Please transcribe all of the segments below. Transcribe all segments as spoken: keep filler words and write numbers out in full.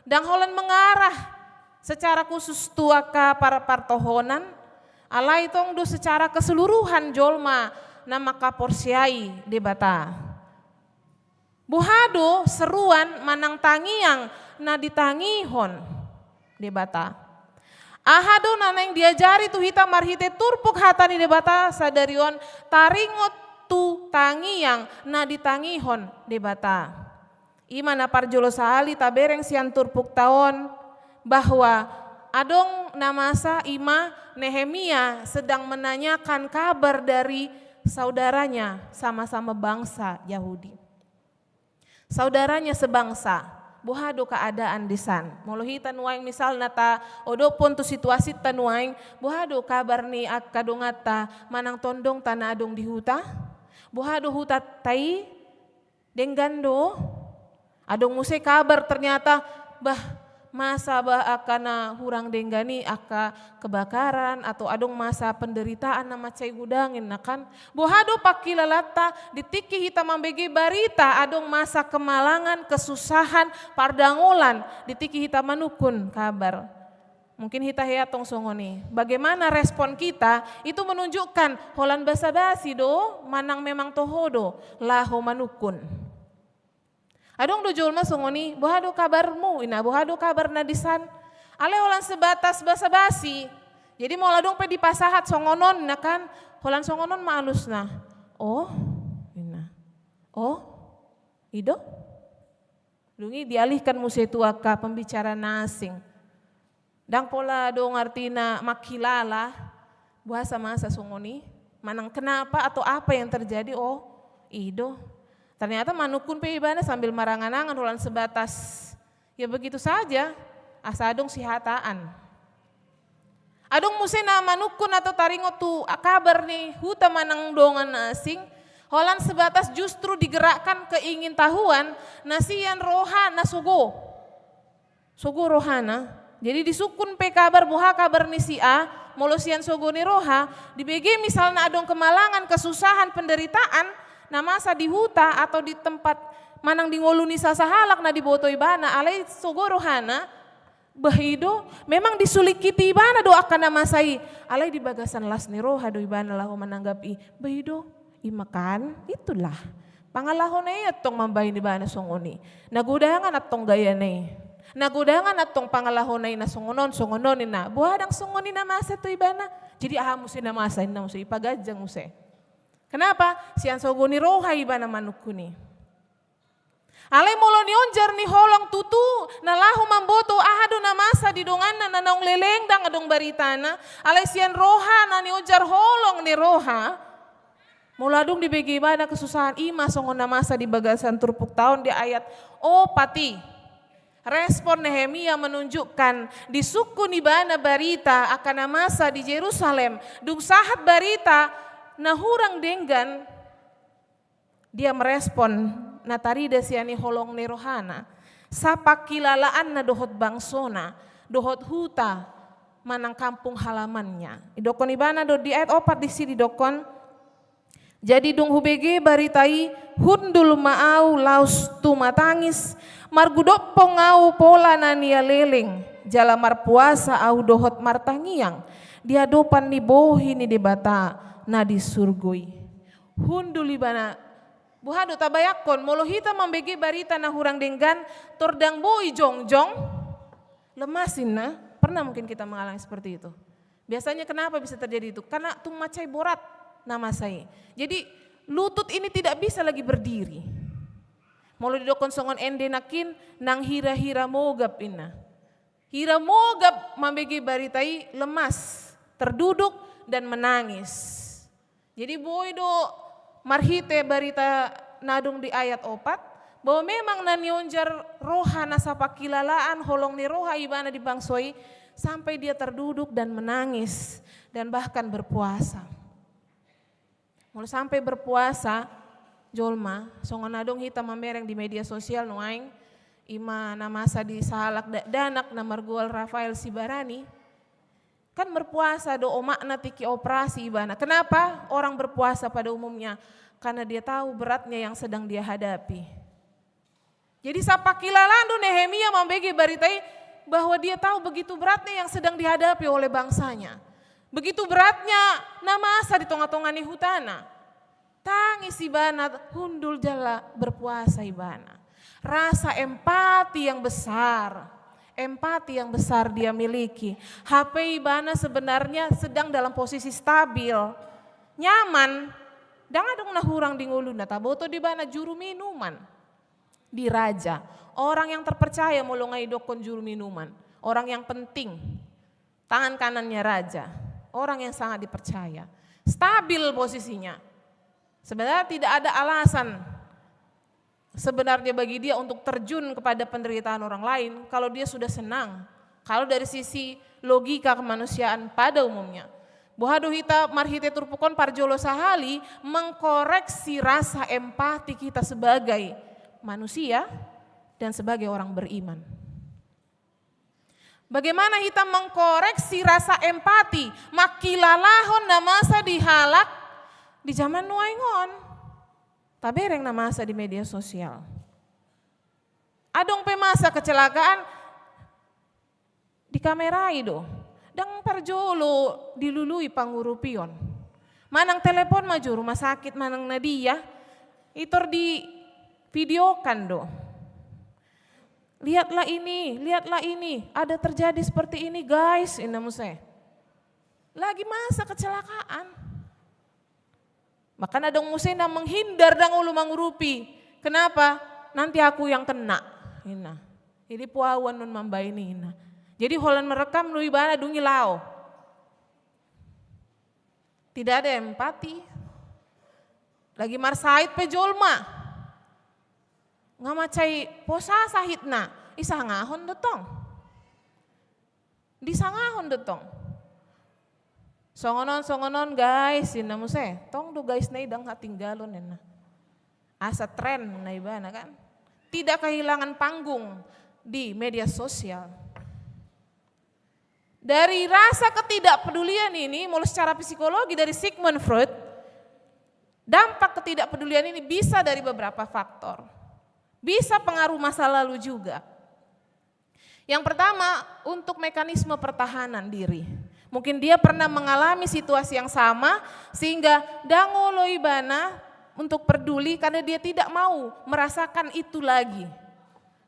Ndang holan mengarah secara khusus tu angka par-, partohonan, alai tong do secara keseluruhan jolma na mangkaporseai Debata. Boha do seruan manang tangiang na ditangihon Debata? Aha do na naeng diajari tu hita marhite turpuk hata ni Debata sadari on taringot tu tangiang na ditangihon Debata? I ma na parjolo sahali tabereng sian turpukta on, bahwa adong na masa i ma Nehemia sedang menanyakan kabar dari saudaranya sama-sama bangsa Yahudi. Saudaranya sebangsa, boha do keadaan di san? Molo hita nuaeng misalna taodophon tu situasinta nuaeng, boha do kabar ni angka donganta manang tondongta na adong di huta? Boha do hutanta i? Denggan do? Adong muse kabar ternyata, bah, masa bah angka na hurang denggan i, angka kebakaran, atau adong masa penderitaan na mansai godang ninna kan. Boha do pangkilalanta, di tingki hita mambege barita, adong masa kemalangan, kesusahan, pardangolan, di tingki hita manungkun kabar. Mungkin hita hea tong songon i. Bagaimana respon kita, itu menunjukkan holan basa-basi do, manang memang toho do, laho manungkun. Adong do jolma songon i, boha do kabarmu, ninna, boha do kabar na di san? Alai holan sebatas basa-basi. Jadi molo adong pe dipasahat songon on, ninna kan, holan songon on ma alusna. Oh, ninna. Oh, i do? Dung i dialihkan muse tu angka pembicara na asing. Ndang pola adong artina mangkilala, boasa masa songon i, manang kenapa atau apa yang terjadi, oh, i do. Ternyata manungkun pe ibana sambil marangan-angan holan sebatas, ya begitu saja, asa adong sihataan. Adong muse na manungkun atau taringot tu kabar ni huta manang dongan na asing, holan sebatas justru digerakkan keingintahuan na sian roha na sogo. Sogo rohana. Jadi disungkun pe kabar, boha kabar ni si A, molo sian sogo ni roha, dibege misalna adong kemalangan, kesusahan, penderitaan, na masa di huta atau di tempat manang di ngolu ni sasahalak na diboto ibana, alai sogo rohana, bah i do, memang disulingkiti ibana do angka na masa i, alai di bagasan las ni roha do ibana laho mananggap i, bah i do, i ma kan, itulah. Pangalahona i antong mambahen ibana songon i. Na godangan antong gayana i. Na godangan antong pangalahona i na songon on, songon on ninna. Boha ndang songon i na masa tu ibana. Jadi aha muse na masa ninna muse, ipaganjang muse. Kenapa? Sian sogo ni roha ibana manungkun i. Alai molo nionjar ni holong tutu, na laho mamboto aha do na masa di donganna na naung leleng ndang adong baritana, alai sian roha na nionjar holong ni roha, molo adong dibege ibana kesusahan, i ma songon na masa di bagasan turpukta on di ayat opat i. Respon Nehemia menunjukkan disungkun ibana barita angka na masa di Jerusalem, dung sahat barita na hurang denggan, dia merespon na tarida sian i holong ni rohana, sapangkilalaanna dohot bangsona, dohot huta manang kampung halamannya. Didokkon ibana do di ayat opat disi didokkon, jadi dung hubege barita i, hundul ma ahu laos tumatangis, margudophon ahu pola na nialeleng, jala marpuasa ahu dohot martangiang di adopan ni bohi ni Debata na di surgo i. Hundul ibana. Boha do tabayangkon, molo hita mambege barita na hurang denggan, tor ndang boi jongjong, lemas ninna. Pernah mungkin kita mengalami seperti itu. Biasanya kenapa bisa terjadi itu? Karena tung mansai borat na masa i. Jadi lutut ini tidak bisa lagi berdiri. Molo didokkon songon ende nangkin, nang hira-hira mogap ninna. Hira mogap mambege barita i, lemas, terduduk dan menangis. Jadi boi do marhite barita na dung di ayat opat, bahwa memang na nionjar roha na sapangkilalaan holong ni roha ibana di bangso i, sampai dia terduduk dan menangis dan bahkan berpuasa. Molo sampai berpuasa jolma, songon na adong hita mamereng di media sosial nuaeng, i ma na masa di sahalak dakdanak na margoal Rafael Sibarani, kan berpuasa do omakna tingki operasi ibana. Kenapa orang berpuasa pada umumnya? Karena dia tahu beratnya yang sedang dia hadapi. Jadi sapangkilalaan do Nehemia mambege barita i, bahwa dia tahu begitu beratnya yang sedang dihadapi oleh bangsanya. Begitu beratnya na masa di tonga-tonga ni hutana. Tangis ibana, hundul jala berpuasa ibana. Rasa empati yang besar, empati yang besar dia miliki. Hape ibana sebenarnya sedang dalam posisi stabil, nyaman, ndang adong na hurang di ngoluna, taboto di ibana juru minuman di raja. Orang yang terpercaya molo nga idokkon juru minuman, orang yang penting, tangan kanannya raja, orang yang sangat dipercaya. Stabil posisinya. Sebenarnya tidak ada alasan sebenarnya bagi dia untuk terjun kepada penderitaan orang lain kalau dia sudah senang. Kalau dari sisi logika kemanusiaan pada umumnya. Boha do hita marhite turpuk on parjolo sahali mengkoreksi rasa empati kita sebagai manusia dan sebagai orang beriman. Bagaimana hita mengkoreksi rasa empati, mangkilalahon na masa di halak di zaman nuaeng on. Tabereng na masa di media sosial. Adong pe masa kecelakaan, dikamerai do. Ndang parjolo dilului pangurupion. Manang telepon ma jo rumah sakit, manang na dia, itor di videokan do. Lihatlah ini, lihatlah ini, ada terjadi seperti ini guys, inna muse. Lagi masa kecelakaan. Maka na adong muse na menghindar, ndang olo mangurupi. Kenapa? Nanti aku yang kena, inna. Jadi poa au annon mambaen i, inna. Jadi holan merekam do ibana dung i laho. Tidak ada empati. Lagi marsahit pe jolma. Nga mansai posa sahitna, disangahon do tong. Disangahon do tong. Songon on, songon on guys, inna muse. Tong do guys na i ndang hatinggalon, inna. Asa tren na ibana kan. Tidak kehilangan panggung di media sosial. Dari rasa ketidakpedulian ini, molo secara psikologi dari Sigmund Freud, dampak ketidakpedulian ini bisa dari beberapa faktor. Bisa pengaruh masa lalu juga. Yang pertama, untuk mekanisme pertahanan diri. Mungkin dia pernah mengalami situasi yang sama, sehingga ndang olo ibana untuk peduli karena dia tidak mau merasakan itu lagi.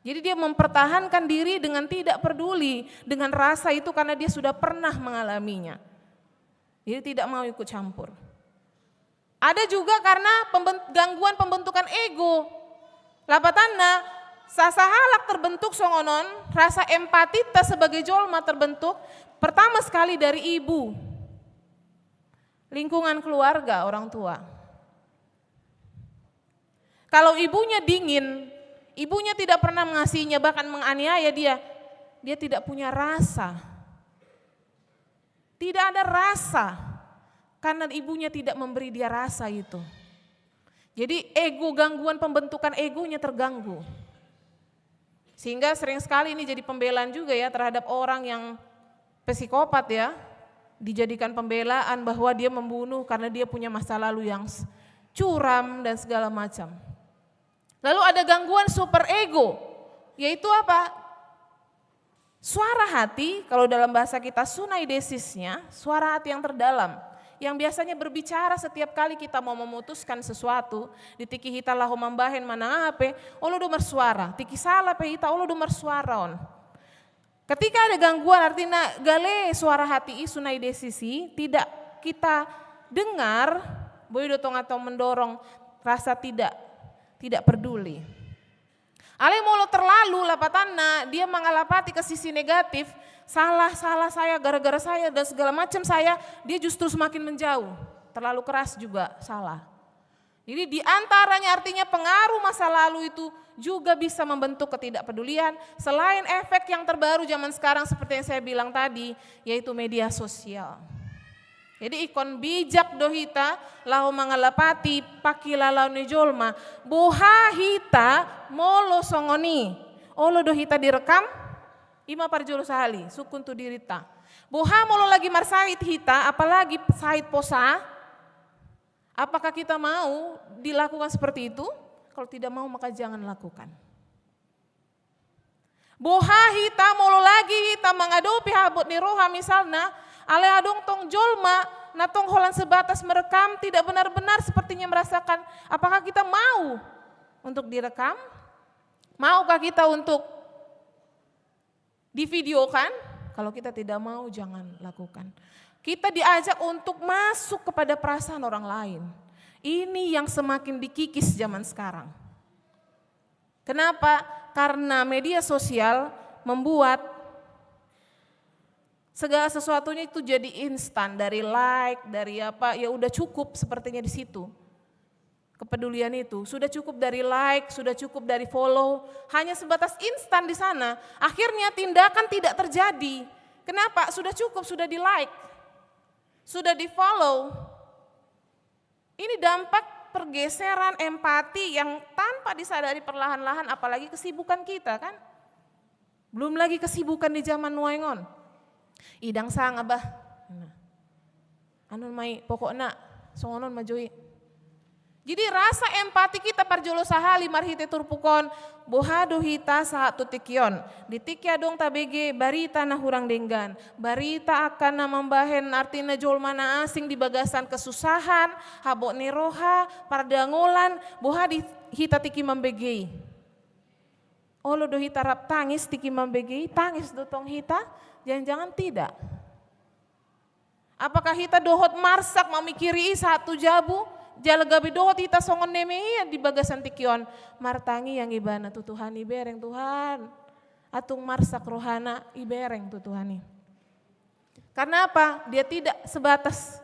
Jadi dia mempertahankan diri dengan tidak peduli dengan rasa itu karena dia sudah pernah mengalaminya. Jadi tidak mau ikut campur. Ada juga karena pemben-, gangguan pembentukan ego. Lapatanna, sasahalak terbentuk songon on, rasa empatinta sebagai jolma terbentuk pertama sekali dari ibu. Lingkungan keluarga, orang tua. Kalau ibunya dingin, ibunya tidak pernah mengasihinya, bahkan menganiaya dia, dia tidak punya rasa. Tidak ada rasa, karena ibunya tidak memberi dia rasa itu. Jadi ego, gangguan pembentukan egonya terganggu. Sehingga sering sekali ini jadi pembelaan juga ya terhadap orang yang psikopat ya. Dijadikan pembelaan bahwa dia membunuh karena dia punya masa lalu yang s-, curam dan segala macam. Lalu ada gangguan super ego, yaitu apa? Suara hati, kalau dalam bahasa kita sunaidesisnya, suara hati yang terdalam, yang biasanya berbicara setiap kali kita mau memutuskan sesuatu, di tiki hita laho mambahen manang aha pe, olo do marsuara, tiki sala pe hita olo do marsuara on. Ketika ada gangguan, artinya gale suara hati i, sunaidesis i, tidak kita dengar, boi do tong atau mendorong rasa tidak, tidak peduli. Alai molo terlalu lapatanna, dia mangalapati ke sisi negatif, salah, salah saya, gara-gara saya, dan segala macam saya, dia justru semakin menjauh. Terlalu keras juga salah. Jadi di antaranya artinya pengaruh masa lalu itu juga bisa membentuk ketidakpedulian, selain efek yang terbaru zaman sekarang seperti yang saya bilang tadi, yaitu media sosial. Jadi ingkon bijak do hita laho mangalapati pangkilalaon ni jolma. Boha hita molo songon i? Olo do hita direkam? Ima parjolo sahali, sungkun tu dirita. Boha molo lagi marsahit hita, apalagi sahit posa? Apakah kita mau dilakukan seperti itu? Kalau tidak mau, maka jangan lakukan. Boha hita molo lagi hita mangadopi habot ni roha misalna, alai adong tong jolma na tong holan sebatas merekam, tidak benar-benar sepertinya merasakan. Apakah kita mau untuk direkam? Maukah kita untuk divideokan? Kalau kita tidak mau, jangan lakukan. Kita diajak untuk masuk kepada perasaan orang lain. Ini yang semakin dikikis zaman sekarang. Kenapa? Karena media sosial membuat segala sesuatunya itu jadi instan, dari like, dari apa, ya udah cukup sepertinya di situ. Kepedulian itu sudah cukup dari like, sudah cukup dari follow, hanya sebatas instan di sana. Akhirnya tindakan tidak terjadi. Kenapa? Sudah cukup, sudah di-like, sudah di-follow. Ini dampak pergeseran empati yang tanpa disadari perlahan-lahan, apalagi kesibukan kita, kan? Belum lagi kesibukan di zaman nuaeng on. I ndang sanga bah. Nah. Anu ma i, pokokna songon on ma jo i. Jadi rasa empati kita parjolo sahali marhite turpuk on, boha do hita sahat tu tingki on. Di tingki adong tabege barita na hurang denggan. Barita angka na mambahen artina jolma na asing di bagasan kesusahan, habot ni roha, pardangolan, boha di hita tingki mambege i. Olo do hita rap tangis tingki mambege i, tangis do tong hita, jangan-jangan tidak. Apakah hita dohot marsak mamikiri i sahat tu jabu, jala gabe dohot hita songon Nehemia di bagasan tingki on, martangiang ibana tu Tuhan i, ibereng Tuhan. Atung marsak rohana, ibereng tu Tuhan i. Karena apa? Dia tidak sebatas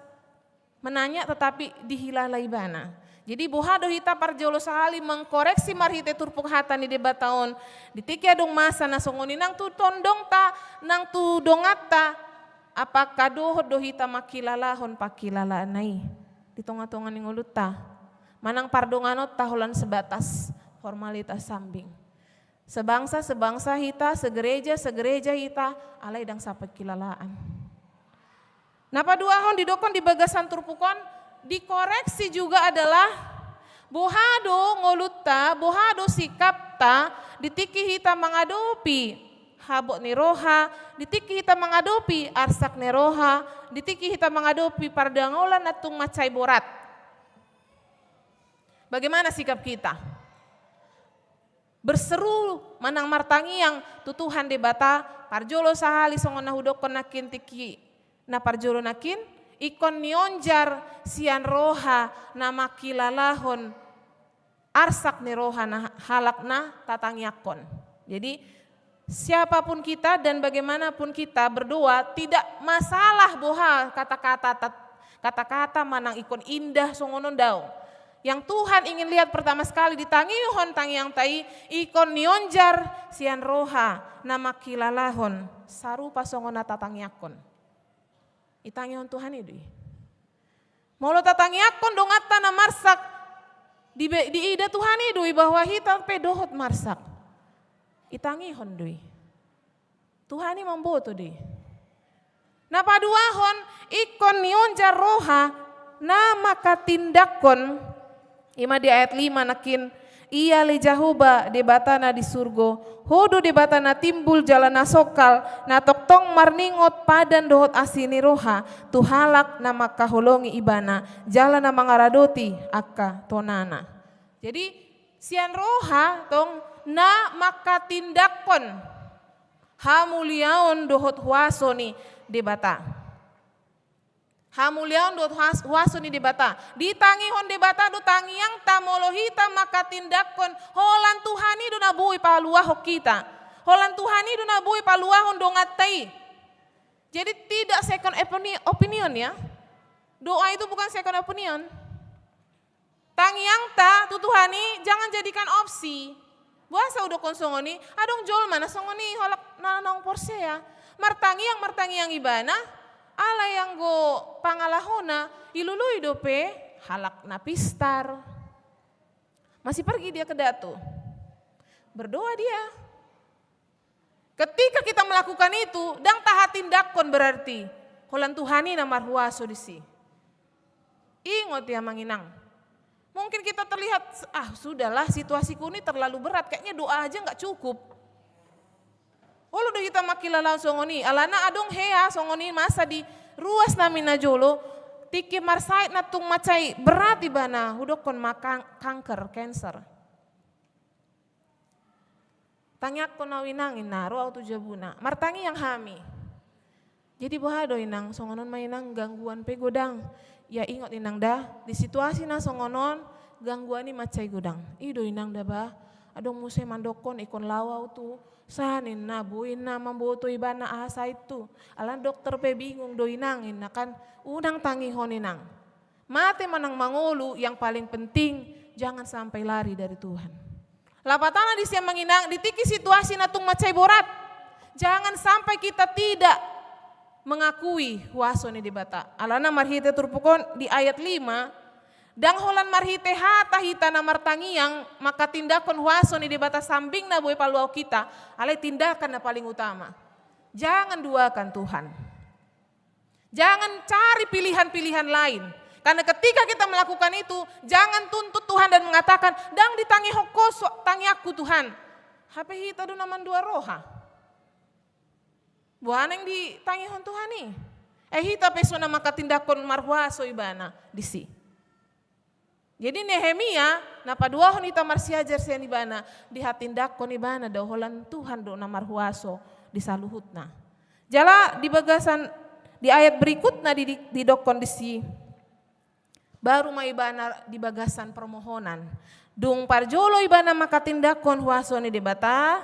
menanya, tetapi dihilala ibana. Jadi boha do hita parjolo sahali mengkoreksi marhite turpuk hata ni Debata on. Di tingki adong masa na songon i nang tu tondongta, nang tu donganta, apakah dohot do hita mangkilalahon pangkilalaanna i di tonga-tonga ni ngolunta? Manang pardonganonta holan sebatas formalitas sambing. Sebangsa, sebangsa hita, segereja, segereja hita, alai ndang sapangkilalaan. Na paduahon didokkon di bagasan turpuk on, dikoreksi juga adalah boha do ngolunta, boha do sikapta, di tingki hita mangadopi habot ni roha, di tingki hita mangadopi arsak ni roha, di tingki hita mangadopi pardangolan na tung mansai borat. Bagaimana sikap kita? Berseru manang martangiang tu Tuhan Debata, parjolo sahali songon na hudokkon nangkin tingki na parjolo nangkin, ingkon nionjar sian roha na mangkilalahon arsak ni roha na halak na tatangiangkon. Jadi, siapapun kita dan bagaimanapun kita berdoa, tidak masalah boha kata-kata tat-, kata-kata manang ingkon indah songon on, daong. Yang Tuhan ingin lihat pertama sekali di tangihon tangiangta i, ingkon nionjar sian roha na mangkilalahon sarupa songon na tatangiangkon. Itangihon Tuhan i do i. Molo tatangiangkon donganta na marsak, di, diida Tuhan i do i bahwa hita pe dohot marsak. Itangihon do i. Tuhan i mamboto do i. Na paduahon, ingkon nionjar roha na manghatindanghon. Ima di ayat lima nangkin, ia ale Jahowa Debata na di surgo, Ho do Debata na timbul jala na songkal, na tongtong marningot padan dohot asi ni roha, tu halak na manghaholongi Ibana, jala na mangaradoti angka tonana. Jadi, sian roha tong na manghatindanghon hamuliaon dohot huaso ni Debata. Hamuliaon dohot huas-, huaso ni Debata. Ditangihon Debata do tangiangta molo hita manghatindanghon, holan Tuhan i do na boi paluahon hita. Holan Tuhan i do na boi paluahon donganta i. Jadi tidak second opini-, opinion ya. Doa itu bukan second opinion. Tangiangta tu Tuhan i jangan jadikan opsi. Boasa hudokkon songon i, adong jolma na songon i, halak na naung porsea. Martangiang, martangiang ibana, alai anggo pangalahona, ilului dope halak na pistar. Masih pergi dia ke datu. Berdoa dia. Ketika kita melakukan itu, ndang tahatindanghon berarti. Holan Tuhan i na marhuaso disi. Ingot ya, Amang Inang. Mungkin kita terlihat, "Ah, sudahlah, situasiku ini terlalu berat, kayaknya doa aja nggak cukup." Olo do hita mangkilalaon songon i, alana adong hea songon i masa di ruas nami na jolo, tingki marsahit na tung mansai berat ibana, hudokkon ma kan-, kanker, cancer. Tangiangkon au inang, inna, ro au tu jabuna. Martangiang hami. Jadi boha do inang, songon on ma inang gangguan pe godang. Ia ingot inang da, di situasi na songon on, gangguan i mansai godang. I do inang da ba, adong muse mandokkon ingkon laho au tu san inna, boi inna mamboto ibana aha sahit tu. Alana dokter pe bingung do inang inna kan, unang tangihon inang. Mate manang mangolu, yang paling penting jangan sampai lari dari Tuhan. Lapatana di sian manginang, di tingki situasi na tung mansai borat, jangan sampai kita tidak mengakui huaso ni Debata. Alana marhite turpuk on di ayat lima, ndang holan marhite hata hita na martangiang manghatindanghon huaso ni Debata sambing na boi paluahon hita, alai tindakan na paling utama. Jangan duakan Tuhan. Jangan cari pilihan-pilihan lain. Karena ketika kita melakukan itu, jangan tuntut Tuhan dan mengatakan, "Ndang ditangihon ho so-, tangiangku Tuhan." Hape hita do na mandua roha. Boha naeng ditangihon Tuhan i? Eh, hita pe so na manghatindanghon marhuaso ibana disi. Jadi Nehemia, na paduahon hita marsiajar sian ibana, dihatindanghon ibana do holan Tuhan do na marhuaso di saluhutna. Jala di bagasan, di ayat berikutna di, di, didokkon disi, baru ma ibana di bagasan permohonan. Dung parjolo ibana manghatindanghon huaso ni Debata,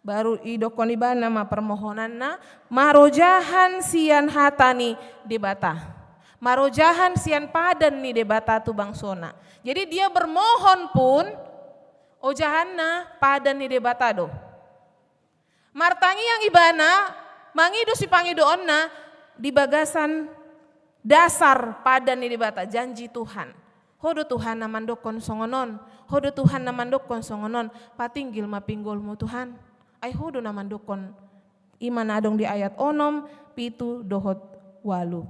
baru idokkon ibana ma permohonanna, marojahan sian hata ni Debata. Marojahan sian padan ni Debata tu bangsona. Jadi dia bermohon pun, ojahanna padan ni Debata do. Martangiang ibana, mangido sipangidoonna di bagasan dasar padan ni Debata, janji Tuhan. Ho do Tuhan na mandokkon songon on, ho do Tuhan na mandokkon songon on, patinggil ma pinggolmu Tuhan. Ai ho do na mandokkon, i ma na adong di ayat onom, pitu dohot ualu.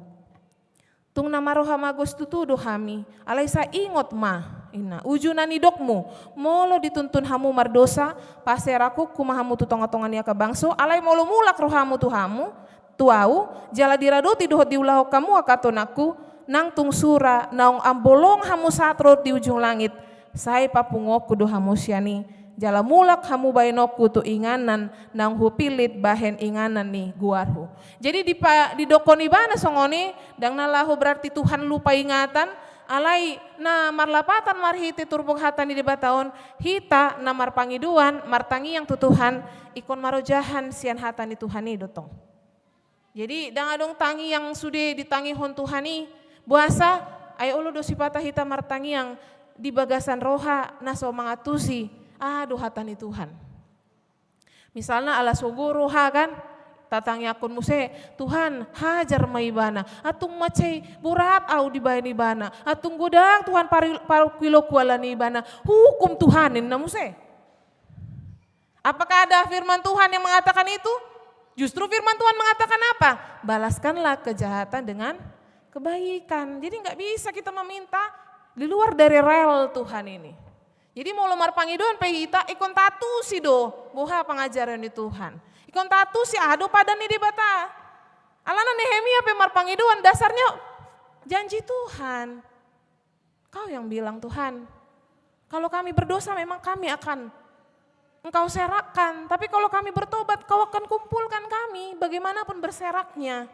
Tung na marroha magos tutu do hami, alai sai ingot ma, inna, uju na nidokmu, molo dituntun hamu mardosa, paserakku ma hamu tu tonga-tonga ni angka bangso, alai molo mulak rohamu tu hamu, tu ahu, jala diradoti dohot diulahon hamu angka tonangku, nang tung sura naung ambolong hamu sahat ro di ujung langit, sai papunguonku do hamu sian i, jala mulak hamu baenonku tu inganan naung hupillit bahen inganan ni goarhu. Jadi dipa-, didokkon ibana songon i, ndang na laho berarti Tuhan lupa ingatan, alai na marlapatan marhite turpuk hata ni Debata on, hita na marpangidoan, martangiang tu Tuhan, ingkon marojahan sian hata ni Tuhan i do tong. Jadi, ndang adong tangiang sude ditangihon Tuhan i, boasa, ai olo do sipata hita martangiang di bagasan roha na so mangantusi, aha do hata ni Tuhan. Misalna ala sogo roha kan, tatangiangkon muse, Tuhan, hajar ma ibana, antung mansai borat ahu dibahen ibana, antung godang Tuhan pari-, parungkilonku ala ni ibana, hukum Tuhan, inna muse. Apakah ada firman Tuhan yang mengatakan itu? Justru firman Tuhan mengatakan apa? Balaskanlah kejahatan dengan kebaikan. Jadi nggak bisa kita meminta di luar dari rel Tuhan ini. Jadi molo marpangidoan pe hita, ingkon taantusi do boha pangajaran ni Tuhan. Ingkon taantusi aha do padan ni Debata. Alana Nehemia pe marpangidoan, dasarnya janji Tuhan. Kau yang bilang, Tuhan, kalau kami berdosa memang kami akan Engkau serakkan, tapi kalau kami bertobat, Kau akan kumpulkan kami, bagaimanapun berseraknya.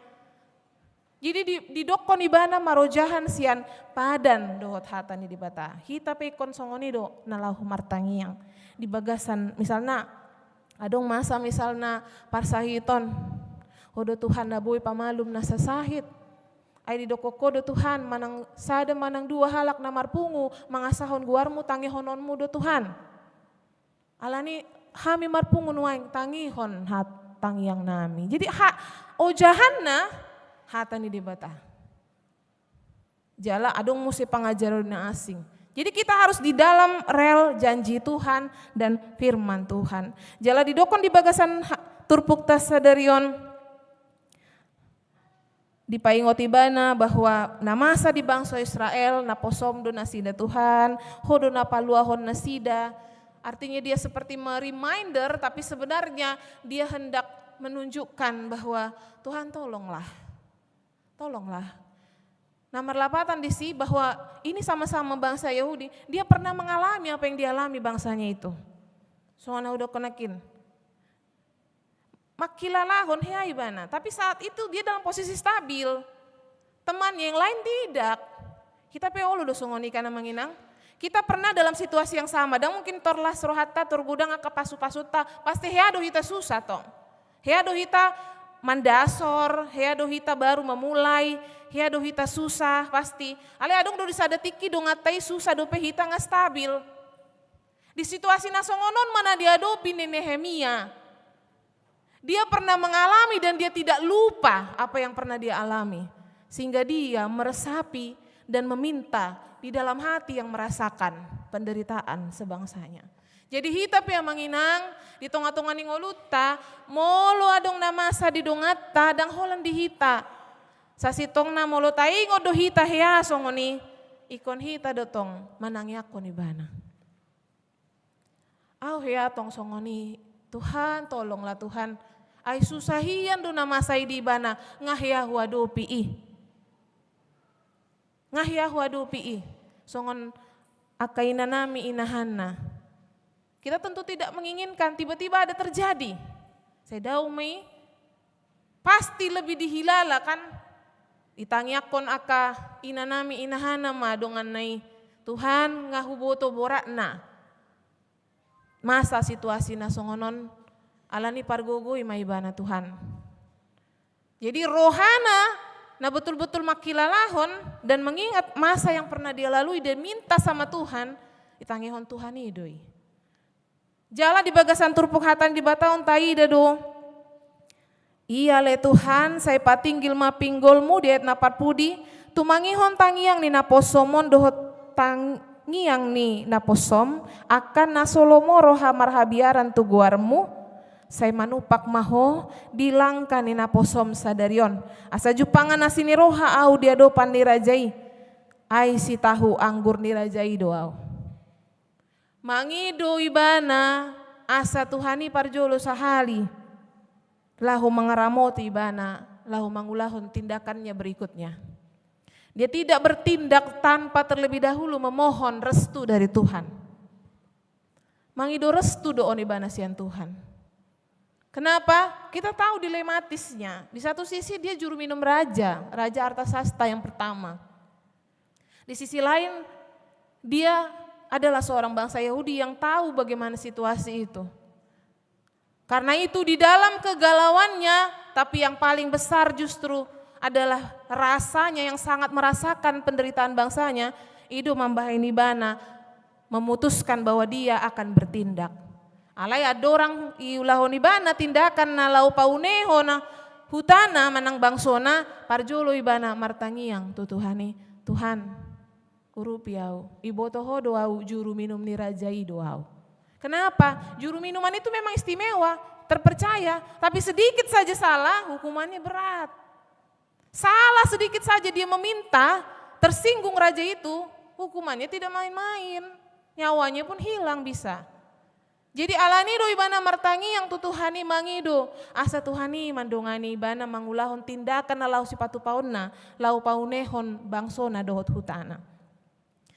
Jadi di-, didokkon ibana marojahan sian padan dohot hata ni Debata. Hita pe ingkon songon i do na laho martangiang. Di bagasan, misalna, adong masa misalna parsahiton. Ho do Tuhan na boi pamalum nasa sahit. Ai didokkon Ho do Tuhan, manang sada manang dua halak na marpungu, mangasahon goarMu, tangihononMu do Tuhan. Alani hami marpungu nuaeng, tangihon hat-, tangiang nami. Jadi ha-, ojahanna hata ni Debata. Jala adong muse pangajaran na asing. Jadi kita harus di dalam rel janji Tuhan dan firman Tuhan. Jala didokkon di bagasan ha-, turpukta sadari on, dipaingot ibana bahwa na masa di bangso Israel, naposoM do nasida Tuhan, Ho do na paluahon nasida, Artinya dia seperti me-reminder, tapi sebenarnya dia hendak menunjukkan bahwa, "Tuhan, tolonglah. Tolonglah." Nah, marlapatan disi bahwa ini sama-sama bangsa Yahudi, dia pernah mengalami apa yang dialami bangsanya itu. Songon na hudokkon nangkin. Mangkilalahon hea ibana, tapi saat itu dia dalam posisi stabil. Temannya yang lain tidak. Hita pe olo do songon i kan, Amang Inang? Kita pernah dalam situasi yang sama, ndang mungkin tor las rohanta, tor godang angka pasu-pasunta, pasti hea do hita susah tong. Hea do hita mandasor, hea do hita baru memulai, hea do hita susah, pasti. Alai adong do di sada tingki donganta i susah dope hita, nga stabil. Di situasi na songon on ma na diadopi ni Nehemia. Dia pernah mengalami dan dia tidak lupa apa yang pernah dia alami. Sehingga dia meresapi dan meminta di dalam hati yang merasakan penderitaan sebangsanya. Jadi hita pe, Amang Inang, di tonga-tonga ni ngolunta, molo adong na masa di donganta, ndang holan di hita. Sasintongna molo taingot do hita hea songon i, ingkon hita do tong manangiangkon ibana. Au hea tong songon i, Tuhan, tolonglah Tuhan. Ai susah hian do na masa i di ibana, nga hea huadopi i. Nga hea huadopi i. Songon angka inanami, ina Hanna. Kita tentu tidak menginginkan tiba-tiba ada terjadi. Sai dao ma i, pasti lebih dihilala kan, ditangiangkon angka inanami, ina Hanna ma donganna i, Tuhan, nga huboto boratna masa situasi na songon on, alani pargogoi ma ibana, Tuhan. Jadi rohana na betul-betul mangkilalahon dan mengingat masa yang pernah dia lalui dan minta sama Tuhan, ditangihon Tuhan i do i. Jala di bagasan turpuk hata ni Debata on taida do. Ia ale Tuhan, sai patinggil ma pinggolmu, di ayat na parpudi, tumangihon tangiang ni naposom on dohot tangiang ni naposom, angka na so lomo roha marhabiaran tu goarmu, sai manumpak ma ho di langka ni naposom sadari on. Asa jumpangan asi ni roha au di adopan ni raja i, ai sitahu anggur ni raja i do au. Mangido ibana asa Tuhan i parjolo sahali laho mangaramoti ibana, laho mangulahon tindakannya berikutnya. Dia tidak bertindak tanpa terlebih dahulu memohon restu dari Tuhan. Mangido restu do on ibana sian Tuhan. Kenapa? Kita tahu dilematisnya. Di satu sisi dia juru minum raja, Raja Artasasta yang pertama. Di sisi lain, dia adalah seorang bangsa Yahudi yang tahu bagaimana situasi itu. Karena itu, di dalam kegalauannya, tapi yang paling besar justru adalah rasanya yang sangat merasakan penderitaan bangsanya, i do mambahen ibana memutuskan bahwa dia akan bertindak. Alai andorang iulahon ibana tindakan na laho paunehon hutana manang bangsona, parjolo ibana martangiang tu Tuhan i, Tuhan, urupi au, iboto ho do au, juru minum ni raja i do au. Kenapa? Juru minuman itu memang istimewa, terpercaya, tapi sedikit saja salah, hukumannya berat. Salah sedikit saja dia meminta, tersinggung raja itu, hukumannya tidak main-main. Nyawanya pun hilang bisa. Jadi alani do ibana martangiang tu Tuhan i, mangido asa Tuhan i mandongani ibana mangulahon tindakan na laho sipatupaonna, laho paunehon bangsona dohot hutana.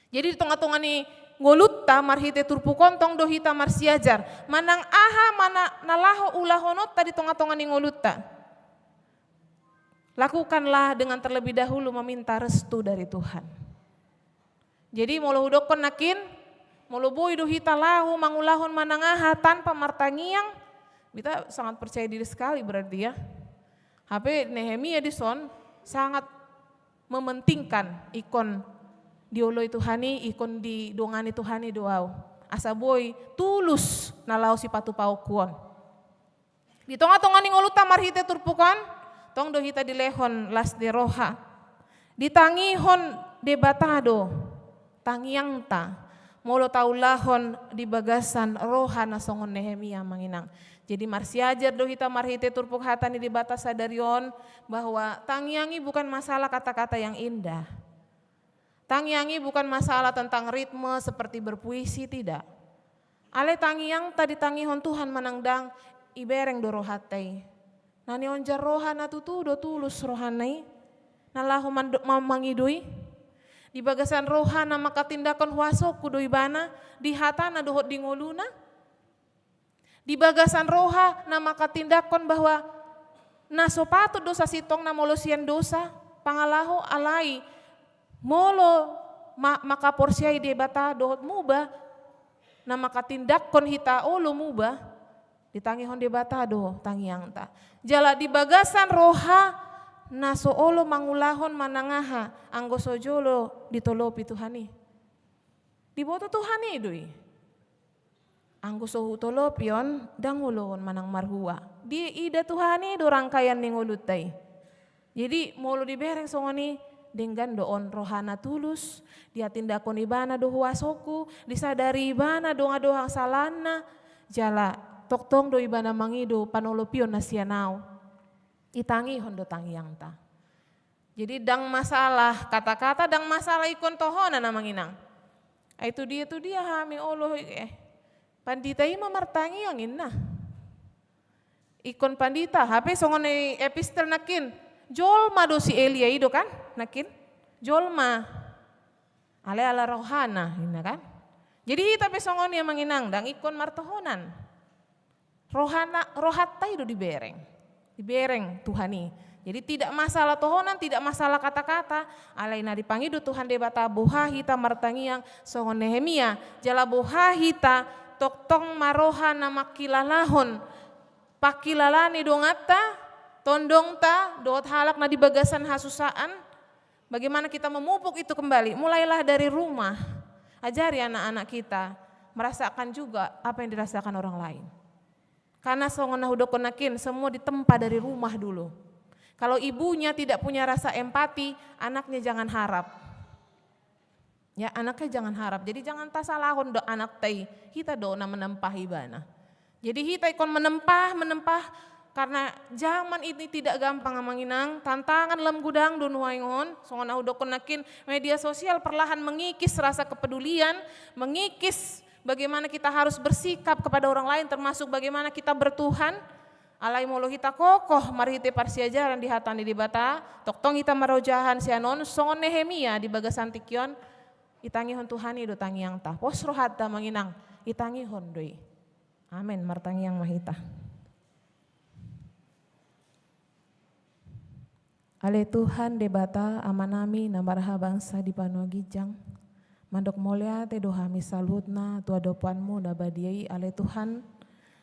Jadi di tonga-tonga ni ngolunta marhite turpuk on tong do hita marsiajar manang aha ma na laho ulahononta di tonga-tonga ni ngolunta. Lakukanlah dengan terlebih dahulu meminta restu dari Tuhan. Jadi molo hudokkon nangkin, molo boi do hita laho mangulahon manang aha tanpa martangiang, hita sangat percaya diri sekali berarti ya. Hape Nehemia dison sangat mementingkan ingkon dioloi Tuhan i, ingkon didongani Tuhan i do au. Asa boi tulus na laho sipatupaonku on. Di tonga-tonga ni ngolunta marhite turpuk on, tong do hita dilehon las ni roha. Ditangihon Debata do tangiangta, molo taulahon di bagasan roha na songon Nehemia, Amang Inang. Jadi marsiajar do hita marhite turpuk hata ni Debata sadari on, bahwa tangiang i bukan masalah kata-kata yang indah. Tangiang i bukan masalah tentang ritme seperti berpuisi, tidak. Alai tangiangta ditangihon Tuhan manang ndang, ibereng do rohanta i. Na nionjar roha na tutu do tulus rohana i, na laho mando-, ma-, mangido i. Di bagasan roha na manghatindanghon huasongku do ibana, di hatana dohot di ngoluna. Di bagasan roha na manghatindanghon bahwa na so patut do sasintongna molo sian dosa, pangalaho, alai molo ma-, manghaporseai Debata dohot muba, na manghatindanghon hita olo muba, ditangihon Debata do tangiangta. Jala di bagasan roha na so olo mangulahon manang aha, anggo so jolo ditolopi Tuhan i. Diboto Tuhan i do i. Anggo so hutolopi on, ndang oloan manang marhua. Diida Tuhan i do rangkaian ni ngolunta i. Jadi, molo dibereng songon i, denggan do on roha na tulus, dihatindanghon ibana do huasongku, disadari ibana dongan-dongan salanna, jala tongtong do ibana mangido panolopion na sian au. Itangihon do tangiangta. Jadi, ndang masalah kata-kata, ndang masalah ingkon tohonan, Amang Inang. Ai tu dia, tu dia hami olo, eh, pandita i ma martangiang, inna. Ingkon pandita, hape songon i epistel nangkin, jolma do si Elia i do kan, nangkin, jolma. Alai ala rohana, inna kan. Jadi hita pe songon i, Amang Inang, ndang ingkon martohonan. Rohana, rohanta i do dibereng. Dibereng Tuhan i. Jadi tidak masalah tohonan, tidak masalah kata-kata. Alai na dipangido Tuhan Debata boha hita martangiang songon Nehemia. Jala boha hita tongtong ma roha na mangkilalahon. Pangkilala ni donganta, tondongta, dohot halak na di bagasan hasusaan. Bagaimana kita memupuk itu kembali? Mulailah dari rumah. Ajari anak-anak kita merasakan juga apa yang dirasakan orang lain. Karena songon na hudokkon nangkin, semua ditempa dari rumah dulu. Kalau ibunya tidak punya rasa empati, anaknya jangan harap. Ya, anaknya jangan harap. Jadi jangan tasalahon do anakta i, hita do na menempa ibana. Jadi hita ingkon menempa, menempa, karena zaman ini tidak gampang, Amang Inang, tantangan lam godang do nuaeng on, songon na hudokkon nangkin, media sosial perlahan mengikis rasa kepedulian, mengikis bagaimana kita harus bersikap kepada orang lain, termasuk bagaimana kita bertuhan. Alai molo hita kokoh marhite parsiajaran di hata ni Debata, tongtong hita marojahan sian on songon Nehemia di bagasan tingki on, itangihon Tuhan i do tangiangta. Pos rohanta, Amang Inang, itangihon do i. Amen. Martangiang ma hita. Ale Tuhan Debata, Amanami na marhabangsa di banua ginjang, mandok mauliate do hami saluhutna tu adopanMu na badia i, ale Tuhan.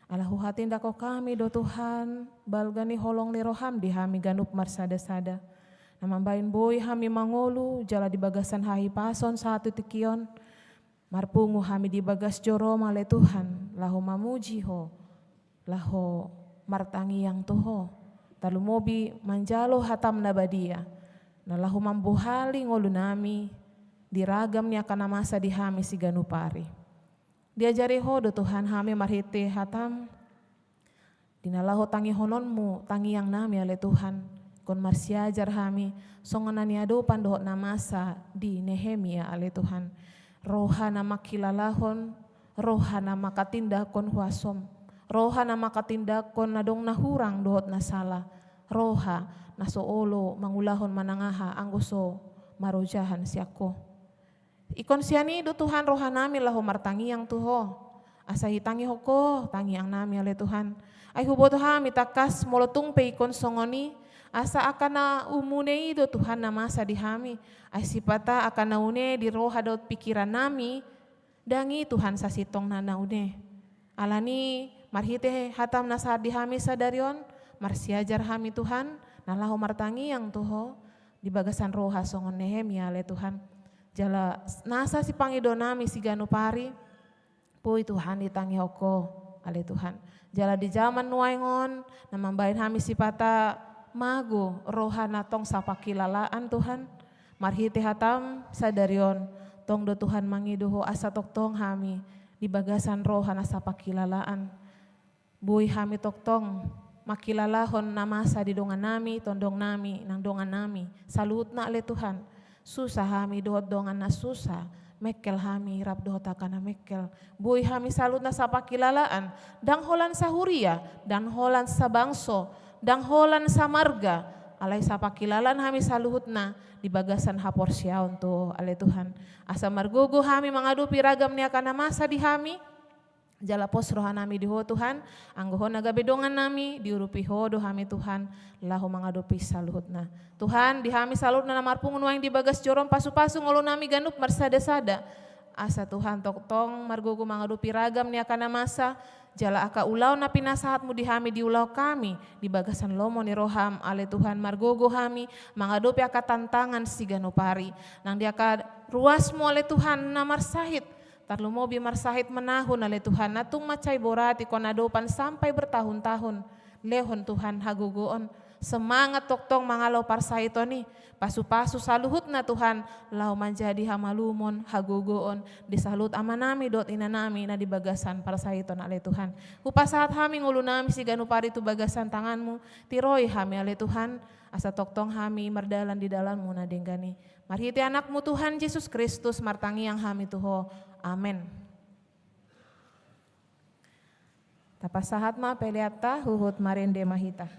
Ala huhatindanghon hami do Tuhan balga ni holong ni rohaM di hami ganup marsada-sada. Na mambahen boi hami mangolu jala di bagasan hahipason sahat tu tingki on, marpungu hami di bagas joroM, ale Tuhan, laho mamuji Ho, laho martangiang tu Ho, tarlumobi manjalo hataM na badia, na laho mambohali ngolunami di ragam ni angka na masa di hami siganup ari. Diajari Ho do Tuhan hami marhite hataM, di na laho tangihononMu tangiangnami, ale Tuhan, ingkon marsiajar hami songon na niadopan dohot na masa di Nehemia, ale Tuhan. Roha na mangkilalahon, roha na manghatindanghon huasoM, roha na manghatindanghon na adong na hurang dohot na sala, roha na so olo mangulahon manang aha anggo so marojahan sian Ho. Ingkon sian i do Tuhan rohanami laho martangiang tu Ho, asa itangihon Ho tangiangnami, ale Tuhan. Ai huboto hami tangkas molo tung pe ingkon songon i, asa angka na umune i do Tuhan na masa di hami. Ai sipata angka na une di roha dohot pingkirannami, ndang i Tuhan sasintongna na une. Alani marhite hataM na sahat di hami sadari on, marsiajar hami Tuhan, na laho martangiang tu Ho, di bagasan roha songon Nehemia, ale Tuhan. Jala nasa sipangidoannami siganup ari, boi Tuhan ditangihon Ho, ale Tuhan. Jala di jaman nuaeng on, na mambahen hami sipata mago roha na tong sapangkilalaan, Tuhan. Marhite hataM sadari on, tong do Tuhan mangido Ho asa tongtong hami di bagasan roha na sapangkilalaan. Boi hami tongtong mangkilalahon na masa di dongannami, tondongnami, nang dongannami saluhutna, ale Tuhan. Susa hami dohot dongan na susa, Mengkel hami rap dohot angka na mengkel. Boi hami saluhutna sapangkilalaan, ndang holan sahuria, ndang holan sabangso, ndang holan samarga, alai sapangkilalaan hami saluhutna di bagasan haporseaon tu Ho, ale Tuhan. Asa margogo hami mangadopi ragam ni angka na masa di hami, jala pos rohanami di Ho, Tuhan, anggo Ho na gabe dongannami, diurupi Ho do hami, Tuhan, laho mangadopi saluhutna. Tuhan, di hami saluhutna na marpungu nuaeng di bagas joro on, pasupasu ngolunami ganup marsadasada. Asa, Tuhan, tongtong margogo mangadopi ragam ni angka na masa, jala angka ulaon na pinasahatmu di hami diulahon hami di bagasan lomo ni roham, ale Tuhan, margogo hami mangadopi angka tantangan siganup ari. Nang di angka ruasmu, ale Tuhan, na marsahit, tarlumobi marsahit manahun, ale Tuhan, na tung mansai borat ingkon adopan sampai bertahun-tahun. Lehon, Tuhan, hagogoon, semangat tongtong mangalo parsahiton i. Pasupasu saluhutna, Tuhan, laho manjadi hamalumon, hagogoon di saluhut amanami dohot inanami na di bagasan parsahiton, ale Tuhan. Hupasahat hami ngolunami siganup ari tu bagasan tanganmu. Tiroi hami, ale Tuhan, asa tongtong hami mardalan di dalanmu na denggan i. Marhite Anakmu, Tuhan Jesus Kristus, martangiang hami tu Ho. Amen. Tapasahat ma peleanta, huhut marende ma hita.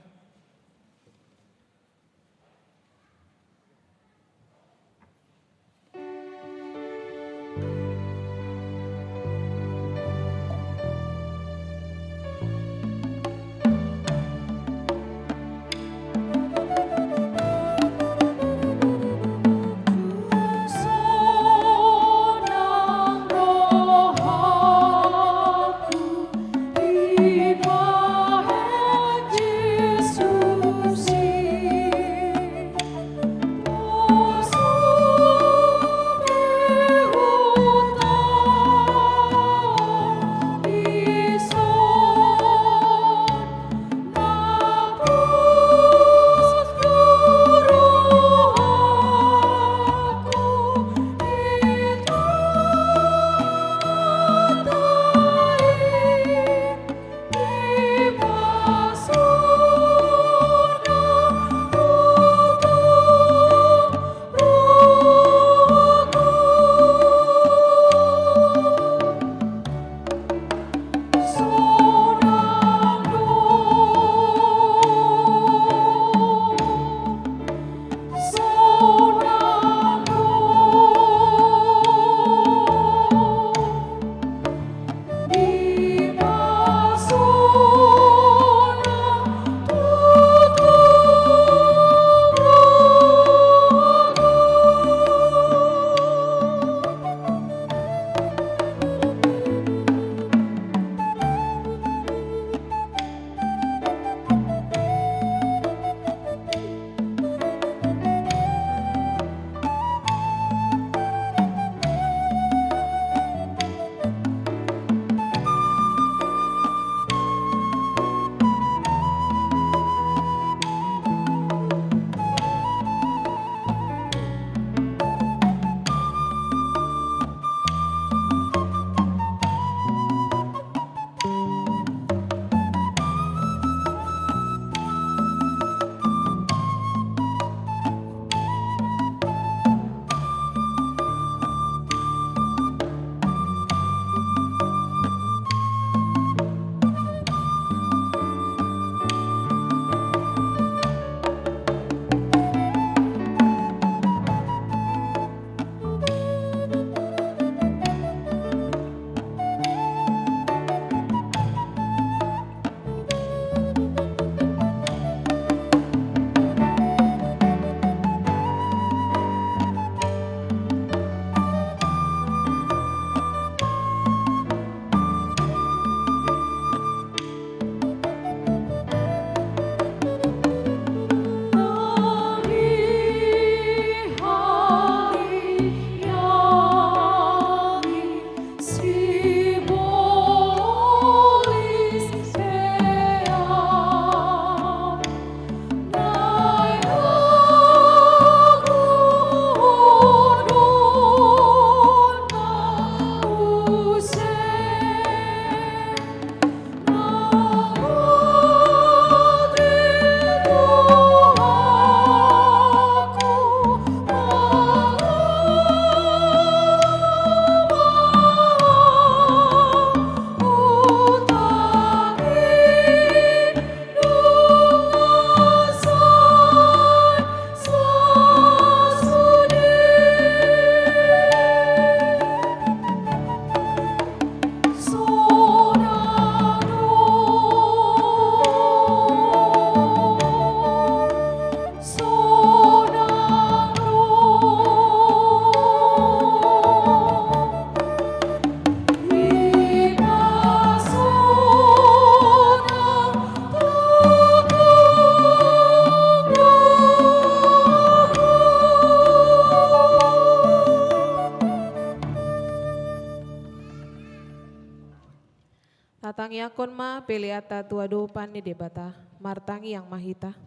Tangiangkon ma peleanta tu adopan ni Debata. Martangiang ma hita.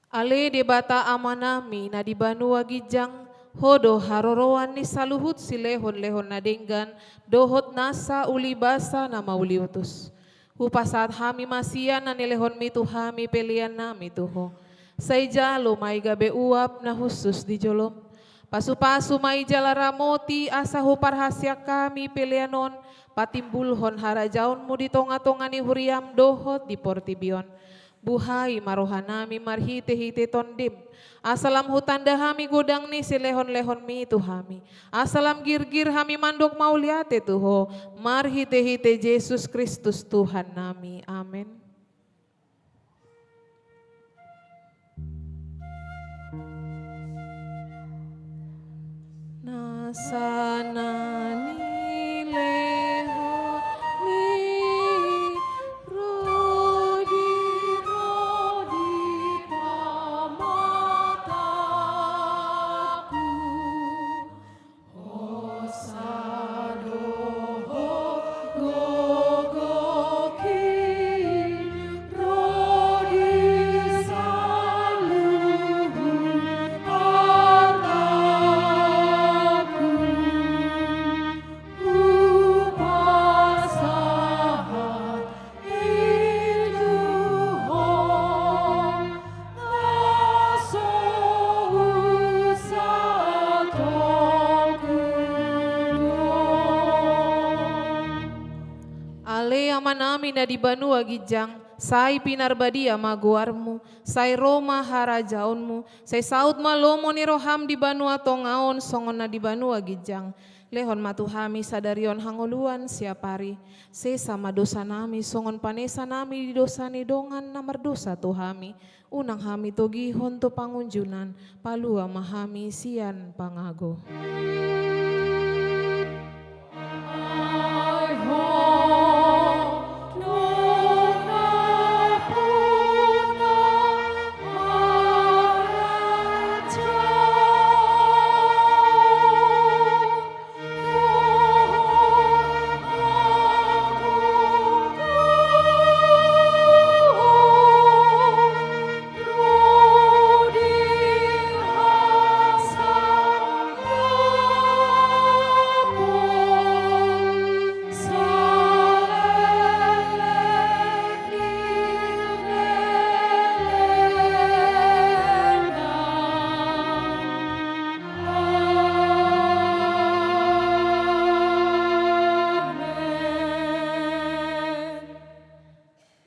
Ale Debata Amanami na di banua ginjang, Ho do haroroan ni saluhut silehonlehon na denggan dohot nasa ulibasa na mauliutus. Hupasahat hami ma sian na nilehonmi tu hami peleannami tu Ho. Sai jalo ma i gabe uap na hushus di jolom. Pasupasu ma i jala ramoti asa huparhaseang hami pelean on patimbulhon harajaonmu di tongatonga ni huriam dohot di portibi on. Buhai ma rohanami marhitehite Tondim, asa lam hutanda hami godang ni silehonlehonmi tu hami, asa lam girgir hami mandok mauliate tu Ho, marhitehite Jesus Kristus Tuhannami. Amen. Nasa na nilehonmi ro di, ro di pamatangku. Hosa do Ho gogohi ro di saluhut artangku. Hupasahat i tu Ho na so husatongkon. Ale Amanami na di banua ginjang, sai pinarbadia ma goarmu, sai ro ma harajaonmu, sai saut ma lomo ni roham di banua tonga on songon na di banua ginjang. Lehon ma tu hami sadari on hangoluan siapari. Sesa ma dosanami songon panesanami di dosa ni dongan na mardosa tu hami. Unang hami togihon tu pangunjunan, palua ma hami sian pangago. Amen.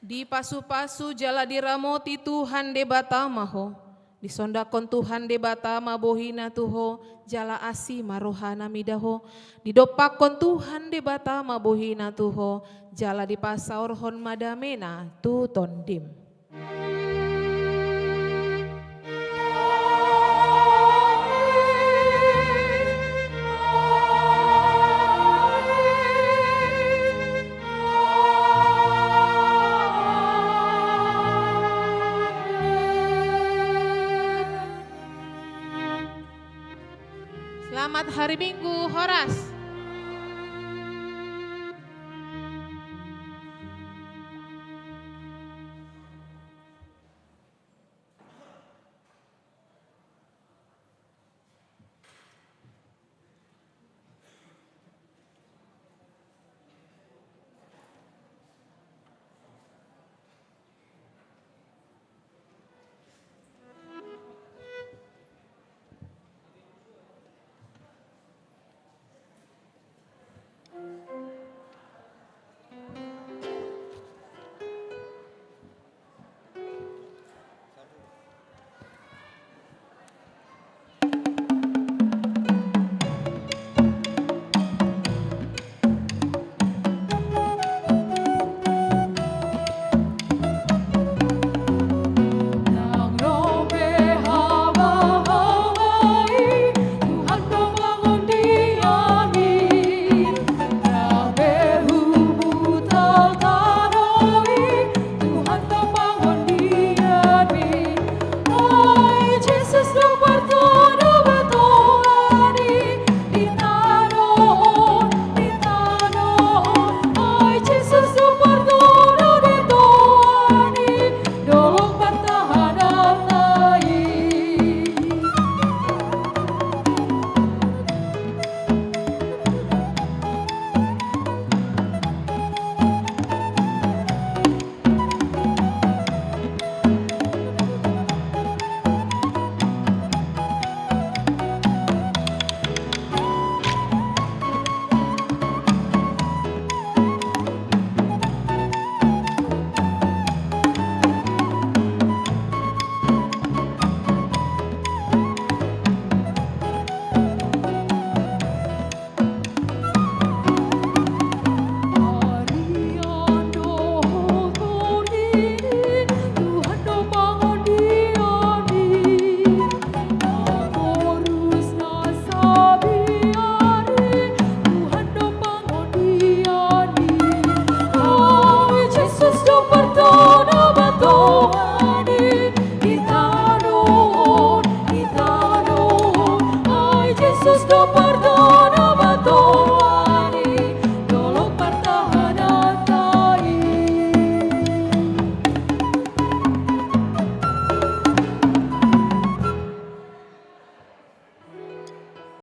Dipasupasu jala diramoti Tuhan Debata ma ho. Disondanghon Tuhan Debata ma bohina tu ho, jala asi ma rohana mida ho. Didompakhon Tuhan Debata ma bohina tu ho, jala dipasaorhon ma damena tu tondim. Selamat hari Minggu, horas.